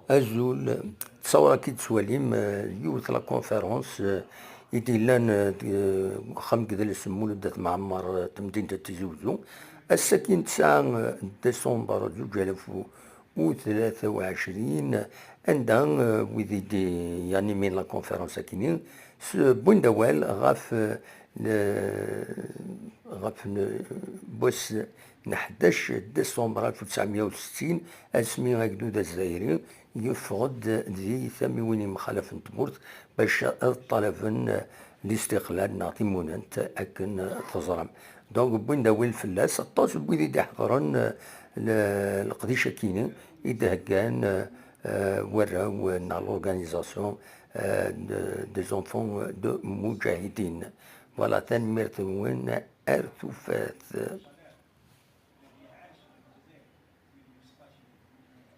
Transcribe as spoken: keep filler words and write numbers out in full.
Azul, ttṣawṛeɣ-k-id ttwalim, eh, yiwet la conférence, eh, i d-yellan, eh, deg, eh, uxxam n yidles Mulud At Mɛemmer, eh, temdint n Tizi Uzzu. Ass-agi n tesɛa, eh, décembre zuǧ alaf u tlata u ɛecrin, anda, eh, wid i d-yanimin la conférence akini, s-, wwin-d awal ɣef, eh, le-, ɣef le-, wass n ḥdac décembre alef u tesɛemya u settin, asmi agdud azzayri yeffeɣ-d di tamiwin yemxalafen n tmurt bac ad ṭalaben listiqlal neɣ timunent akken teẓram. Donc, wwin-d awal fell-as, aṭas n wid i d-iḥeḍren, eh, le-, leqdic akini i d-heggan, eh, warraw, eh, neɣ l'organisation, eh, de-, des enfants de Mujahidin. Voilà, tanemmirt-nwen, ar tufat.